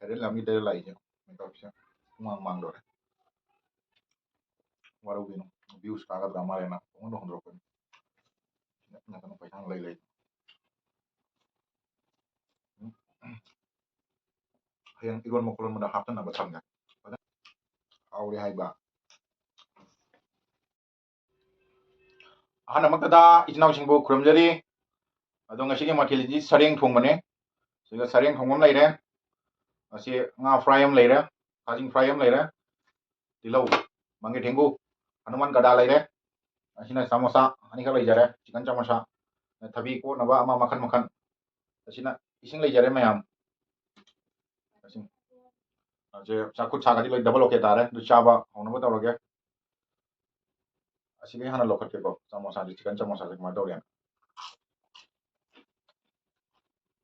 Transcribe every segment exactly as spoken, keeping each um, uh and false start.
ꯁꯥꯏꯔꯦꯜ ꯑꯃꯒꯤ ꯇꯔꯦꯠ ꯂꯥꯛꯏꯁꯦ꯫ ꯃꯦꯀꯞꯁꯦ ꯄꯨꯡꯃꯥꯡ ꯃꯥꯡꯗꯣꯔꯦ꯫ ꯋꯥꯔꯧꯕꯤꯅꯨ꯫ Views ꯀꯥꯒꯗ꯭ꯔꯥ ꯃꯥꯜꯂꯦꯅ ꯄꯨꯡꯍꯨꯟꯗ ꯍꯨꯟꯗꯣꯔꯛꯄꯅꯤ꯫ ꯅꯠꯇꯅ ꯄꯩꯁꯥ ꯂꯩ ꯂꯩ꯫ ꯎꯝ꯫ ꯍꯌꯦꯡ ꯏꯔꯣꯟꯕ ꯈꯣꯠꯂꯣꯟꯕꯗ ꯍꯥꯞꯆꯟꯅꯕ ꯊꯝꯒꯦ꯫ ꯐꯖꯅ ꯍꯥꯎꯔꯦ ꯍꯥꯏꯕ꯫ ꯑꯍꯥꯟꯕꯃꯛꯇꯗ ꯏꯆꯤꯟ ꯏꯅꯥꯎꯁꯤꯡꯕꯨ ꯈꯨꯔꯨꯝꯖꯔꯤ꯫ ꯑꯗꯣ ꯉꯁꯤꯒꯤ ꯃꯊꯦꯜꯁꯤ ꯁꯔꯦꯡ ꯊꯣꯡꯕꯅꯦ꯫ ꯁꯤꯗ ꯁꯔꯦꯡ ꯊꯣꯡꯕ ꯑꯃ ꯂꯩꯔꯦ꯫ ꯑꯁꯤ ꯉꯥ fry ꯑꯃ ꯂꯩꯔꯦ꯫ ꯈꯥꯖꯤꯡ fry ꯑꯃ ꯂꯩꯔꯦ꯫ ꯇꯤꯜꯍꯧ, ꯃꯪꯒꯦ ꯊꯦꯡꯒꯨ, ꯍꯅꯨꯃꯥꯟ ꯒꯗꯥ ꯂꯩꯔꯦ꯫ ꯑꯁꯤꯅ ꯁꯃꯣꯁꯥ ꯑꯅꯤꯈꯛ ꯂꯩꯖꯔꯦ, chicken ꯁꯃꯣꯁꯥ꯫ ꯊꯕꯤ ꯀꯣꯠꯅꯕ ꯑꯃ ꯃꯈꯟ ꯃꯈꯟ꯫ ꯑꯁꯤꯅ ꯏꯁꯤꯡ ꯂꯩꯖꯔꯦ ꯃꯌꯥꯝ꯫ ꯑꯁꯤ, ꯑꯁꯤ ꯆꯥꯛꯈꯨꯠ ꯁꯥꯒꯗꯤ ꯂꯣꯏ double okay ꯇꯥꯔꯦ꯫ ꯑꯗꯨ ꯆꯥꯕ ꯍꯧꯅꯕ ꯇꯧꯔꯒꯦ꯫ ꯑꯁꯤꯗꯒꯤ ꯍꯥꯟꯅ ꯂꯧꯈꯠꯀꯦꯀꯣ, ꯁꯃꯣꯁꯥꯁꯦ, chicken ꯁꯃꯣꯁꯥꯁꯦ ꯀꯃꯥꯏꯅ ꯇꯧꯔꯦꯅ꯫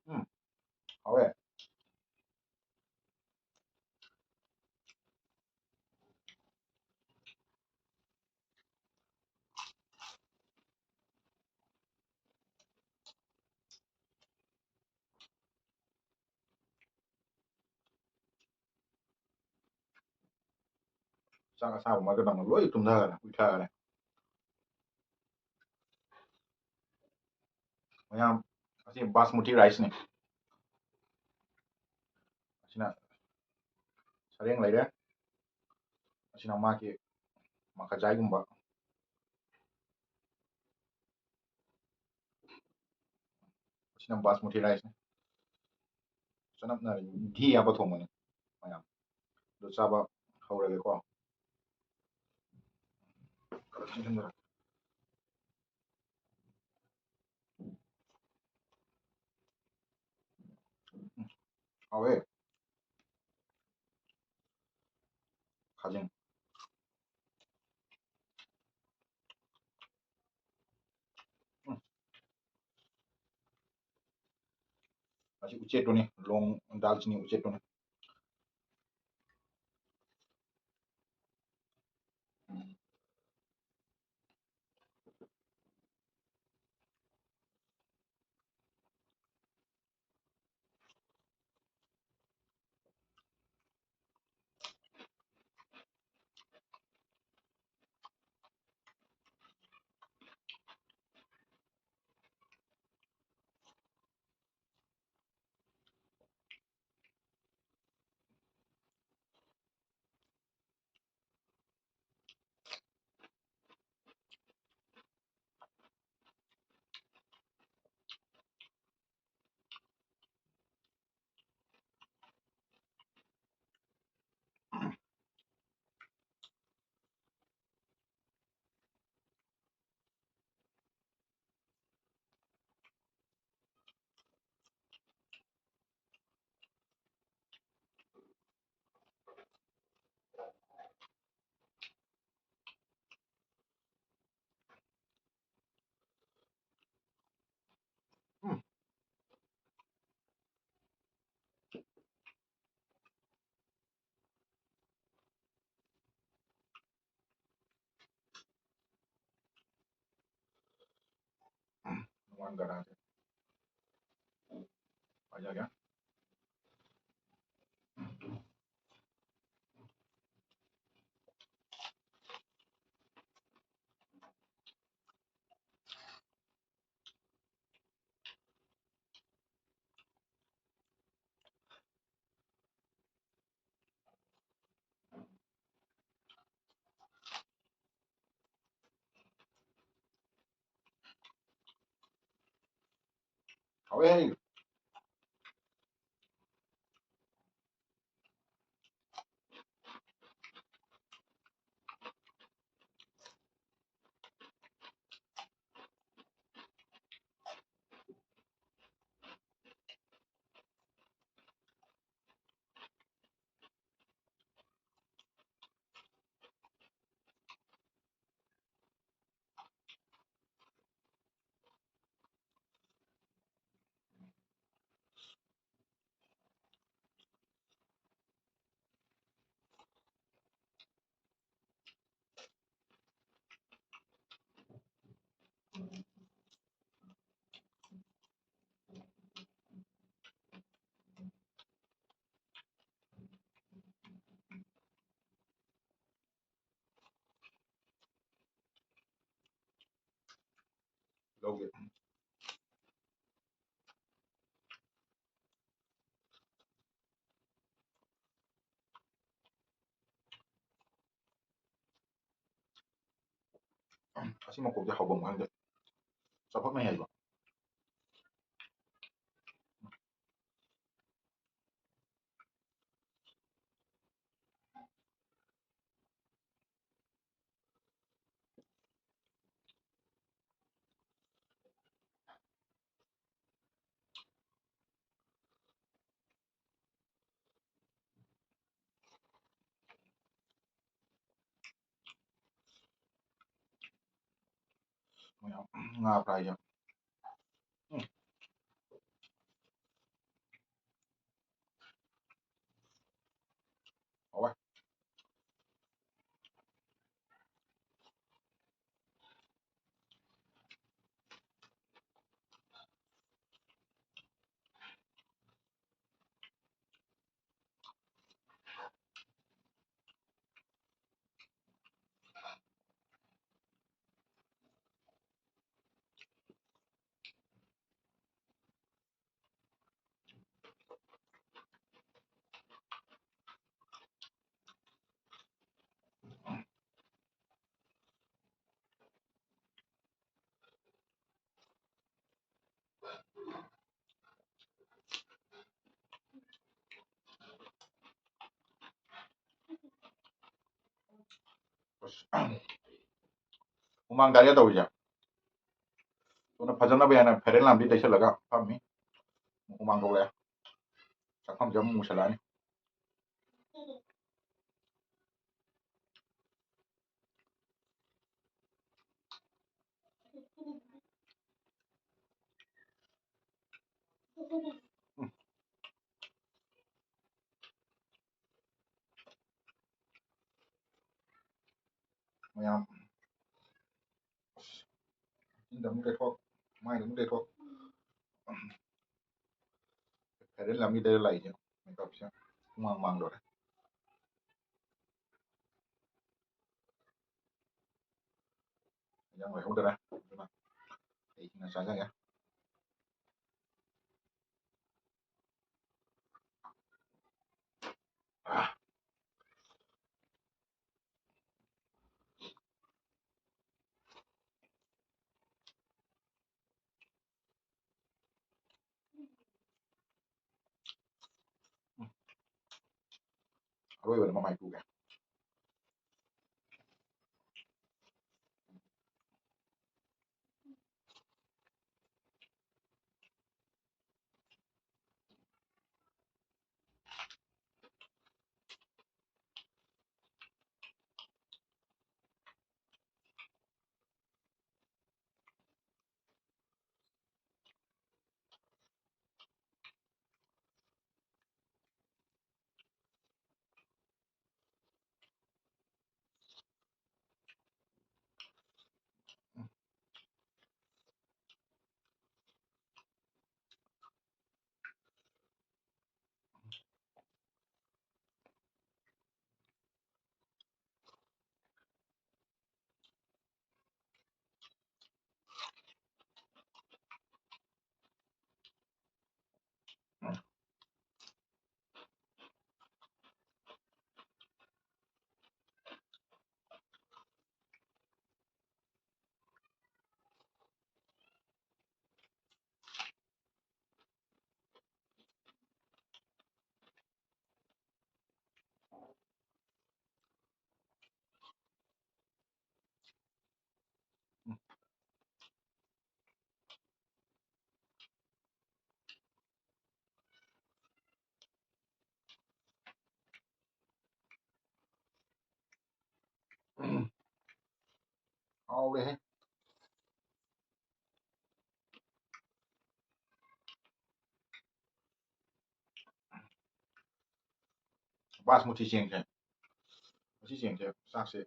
ꯎꯝ, ꯍꯥꯎꯋꯦ꯫ ꯆꯥꯛ ꯑꯁꯥꯕ ꯃꯔꯛꯇ ꯅꯪꯅ ꯂꯣꯏ ꯇꯨꯝꯊꯈꯔꯦ, ꯎꯏꯊꯈꯔꯦ꯫ ꯃꯌꯥꯝ, ꯑꯁꯤ ꯕꯥꯁꯃꯇꯤ riceꯅꯤ꯫ ꯑꯁꯤꯅ ꯁꯔꯦꯡ ꯂꯩꯔꯦ꯫ ꯑꯁꯤꯅ ꯃꯥꯒꯤ ꯃꯈꯖꯥꯏꯒꯨꯝꯕ꯫ ꯑꯁꯤꯅ ꯕꯥꯁꯃꯇꯤ riceꯅꯤ꯫ ꯆꯅꯞꯅ ꯘꯤ ꯍꯥꯞꯄ ꯊꯣꯡꯕꯅꯤ ꯃꯌꯥꯝ꯫ ꯑꯗꯨ ꯆꯥꯕ ꯍꯧꯔꯒꯦꯀꯣ꯫ ꯈꯔ ꯆꯪꯁꯤꯟꯖꯔꯛꯀꯦ꯫ ꯎꯝ, ꯍꯥꯎꯋꯦ꯫ ꯈꯥꯖꯤꯡ꯫ ꯎꯝ꯫ ꯑꯁꯤ ꯎꯆꯦꯠꯇꯨꯅꯤ, ꯂꯣꯡ ꯗꯥꯜꯆꯤꯅꯤ ꯎꯆꯦꯠꯇꯨꯅꯤ꯫ ꯊꯥꯡꯒꯠꯂꯛꯑꯒꯦ꯫ ꯄꯥꯏꯖꯒꯦ꯫ ꯍꯥꯎꯋꯦ꯫ ꯂꯧꯒꯦ꯫ ꯑꯁꯤ ꯃꯀꯣꯛꯁꯦ ꯍꯥꯎꯐꯝ ꯈꯪꯗꯦ꯫ ꯆꯥꯎꯈꯠꯅꯩ ꯍꯥꯏꯕ꯫ ꯃꯌꯥꯝ ꯉꯥ ꯐ꯭ꯔꯥꯏꯁꯦ꯫ ꯎꯝ꯫ ꯍꯥꯎꯋꯦ꯫ ꯍꯨꯃꯥꯡ ꯇꯥꯔꯦ ꯇꯧꯔꯤꯁꯦ꯫ ꯑꯗꯨꯅ ꯐꯖꯅꯕ ꯍꯥꯏꯅ Fair and Lovely ꯇꯩꯁꯜꯂꯒ ꯐꯝꯃꯤ꯫ ꯍꯨꯃꯥꯡ ꯊꯣꯛꯂꯛꯑꯦ꯫ ꯆꯥꯛꯐꯝꯁꯦ ꯑꯃꯨꯛ ꯃꯨꯁꯜꯂꯛꯑꯅꯤ꯫ ꯃꯌꯥꯝ꯫ ꯑꯁ, ꯆꯤꯟꯗ ꯑꯃꯨꯛ ꯇꯩꯊꯣꯛ, ꯃꯥꯏꯗ ꯑꯃꯨꯛ ꯇꯩꯊꯣꯛ꯫ Fair and Lovely ꯇꯩꯔ ꯂꯥꯛꯏꯁꯦ, makeupꯁꯦ ꯄꯨꯡꯃꯥꯡ ꯃꯥꯡꯗꯣꯔꯦ꯫ ꯏꯟꯖꯥꯡ ꯂꯣꯏꯍꯧꯗꯔꯦ, ꯑꯗꯨꯅ ꯑꯩ ꯍꯤꯡꯅ ꯆꯥꯖꯒꯦ꯫ ꯑꯥ꯫ ꯑꯔꯣꯏꯕꯗ ꯃꯃꯥꯏ ꯄꯨꯒꯦ꯫ ꯍꯥꯎꯔꯦꯍꯦ꯫ ꯕꯥꯁꯃꯇꯤ ꯆꯦꯡꯁꯦ, ꯃꯁꯤ ꯆꯦꯡꯁꯦ ꯆꯥꯛꯁꯦ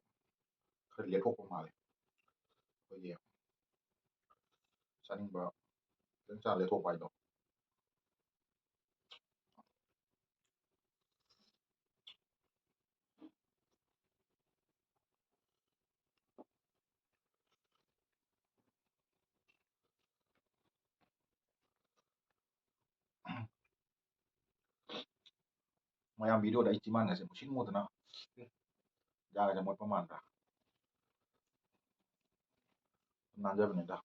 ꯈꯔ ꯂꯦꯊꯣꯛꯄ ꯃꯥꯜꯂꯦ꯫ ꯑꯩꯈꯣꯏꯒꯤ ꯆꯥꯅꯤꯡꯕ ꯈꯤꯇꯪ ꯆꯥ ꯂꯦꯊꯣꯛꯄ ꯍꯥꯏꯗꯣ꯫ ꯃꯌꯥꯝ ꯚꯤꯗꯤꯑꯣꯗ ꯑꯩ ꯆꯤꯃꯥꯟꯒꯁꯦ ꯃꯨꯁꯤꯟ ꯃꯨꯗꯅ, ꯌꯥꯒꯁꯦ ꯃꯣꯠꯄ ꯃꯥꯟꯗ꯭ꯔꯥ? ꯅꯥꯟꯖꯕꯅꯤꯗ꯫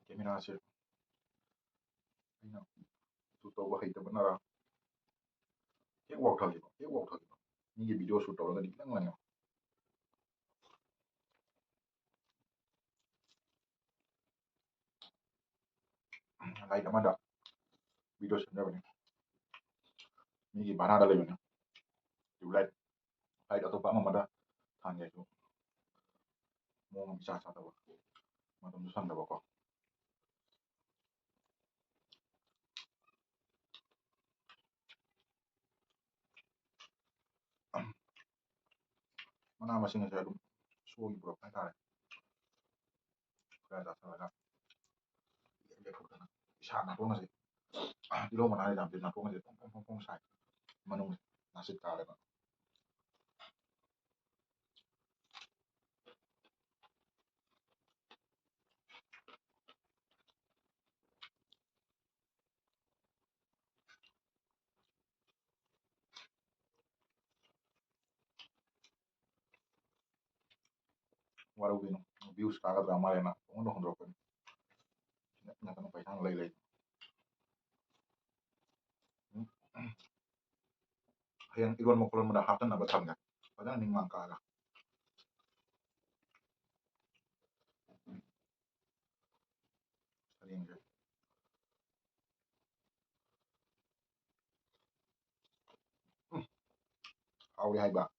ꯀꯦꯃꯦꯔꯥꯁꯦ ꯑꯩꯅ ꯁꯨꯠ ꯇꯧꯕ ꯍꯩꯇꯕꯅꯔ ꯍꯦꯛ ꯋꯥꯎꯊꯈꯤꯕ, ꯍꯦꯛ ꯋꯥꯎꯊꯈꯤꯕ꯫ ꯃꯤꯒꯤ ꯚꯤꯗꯤꯑꯣ ꯁꯨꯠ ꯇꯧꯔꯒꯗꯤ ꯈꯤꯇꯪ ꯃꯅꯤꯡ꯫ ꯂꯥꯏꯠ ꯑꯃꯗ ꯚꯤꯗꯤꯑꯣ ꯁꯦꯝꯖꯕꯅꯤ꯫ ꯃꯤꯒꯤ ꯚꯔꯥꯗ ꯂꯩꯕꯅꯤ꯫ ꯇ꯭ꯌꯨꯕ ꯂꯥꯏꯠ, ꯂꯥꯏꯠ ꯑꯇꯣꯞꯄ ꯑꯃ ꯑꯃꯗ ꯊꯥꯟꯒꯦꯁꯨ ꯃꯑꯣꯡ ꯑꯃ ꯏꯆꯥ ꯆꯥꯗꯕ, ꯃꯇꯝꯁꯨ ꯁꯪꯗꯕꯀꯣ꯫ ꯃꯅꯥ ꯃꯁꯤꯡ ꯑꯁꯦ ꯑꯗꯨꯝ ꯁꯣꯒꯤ ꯄꯨꯔꯛꯄ ꯍꯥꯏꯇꯥꯔꯦ꯫ ꯈꯔ ꯆꯥꯁꯤꯜꯂꯒ ꯂꯦꯛꯊꯣꯛꯇꯅ ꯏꯁꯥ ꯅꯥꯇꯣꯟꯒꯁꯦ, ꯇꯤꯜꯍꯧ ꯃꯅꯥ ꯌꯥꯝ ꯅꯥꯇꯣꯟꯒꯁꯦ ꯐꯣꯡ ꯐꯣꯡ ꯐꯣꯡ ꯐꯣꯡ ꯁꯥꯏ꯫ ꯃꯅꯨꯡꯁꯦ ꯅꯥꯁꯤꯠ ꯀꯥꯔꯦꯕ꯫ ꯋꯥꯔꯧꯕꯤꯅꯨ, ꯚ꯭ꯌꯨꯁ ꯀꯥꯒꯗ꯭ꯔꯥ ꯃꯥꯜꯂꯦꯅ ꯄꯪꯍꯨꯟꯗ ꯍꯨꯟꯗꯣꯔꯛꯄꯅꯤ꯫ ꯅꯠꯇꯅ ꯄꯩꯁꯥ ꯂꯩ ꯂꯩ꯫ ꯎꯝ꯫ ꯍꯌꯦꯡ ꯏꯔꯣꯟꯕ ꯈꯣꯠꯂꯣꯟꯕꯗ ꯍꯥꯞꯆꯟꯅꯕ ꯊꯝꯒꯦ꯫ ꯐꯖꯅ ꯅꯤꯡ ꯃꯥꯡ ꯀꯥꯒ꯫ ꯁꯔꯦꯡꯁꯦ꯫ ꯎꯝ꯫ ꯍꯥꯎꯔꯦ ꯍꯥꯏꯕ꯫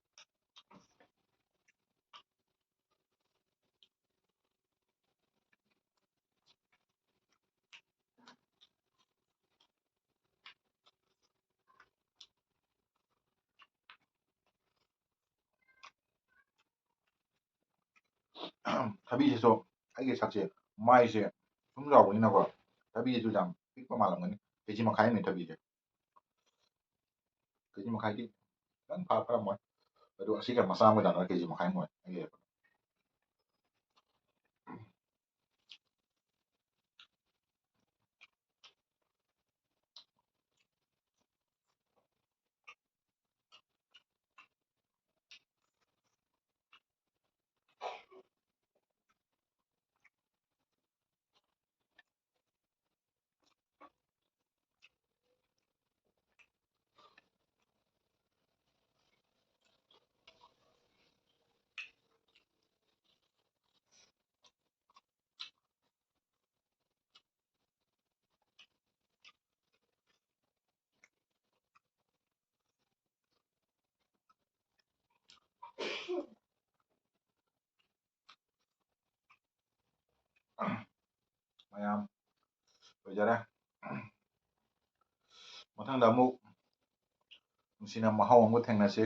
ꯊꯕꯤꯁꯤꯁꯨ ꯑꯩꯒꯤ ꯁꯛꯁꯦ, ꯃꯥꯏꯁꯦ ꯁꯨꯝ ꯆꯥꯎꯕꯅꯤꯅꯀꯣ, ꯊꯕꯤꯁꯤꯁꯨ ꯌꯥꯝ ꯄꯤꯛꯄ ꯃꯥꯜꯂꯝꯒꯅꯤ꯫ ꯀꯦ ꯖꯤ ꯃꯈꯥꯏ ꯑꯃꯅꯤ ꯊꯕꯤꯁꯦ꯫ ꯀꯦ ꯖꯤ ꯃꯈꯥꯏꯗꯤ ꯈꯤꯇꯪ ꯐꯥ-, ꯐꯥꯔꯝꯃꯣꯏ꯫ ꯑꯗꯣ ꯑꯁꯤꯒ ꯃꯆꯥ ꯑꯃꯒ ꯆꯥꯟꯅꯔ ꯀꯦ ꯖꯤ ꯃꯈꯥꯏ ꯑꯃ ꯑꯣꯏ ꯑꯩꯒꯤ ꯂꯩꯔꯛꯄꯗ꯫ ꯃꯌꯥꯝ ꯂꯣꯏꯖꯔꯦ꯫ ꯃꯊꯪꯗ ꯑꯃꯨꯛ ꯅꯨꯡꯁꯤꯅ ꯃꯍꯥꯎ ꯑꯃꯒ ꯊꯦꯡꯅꯁꯤ꯫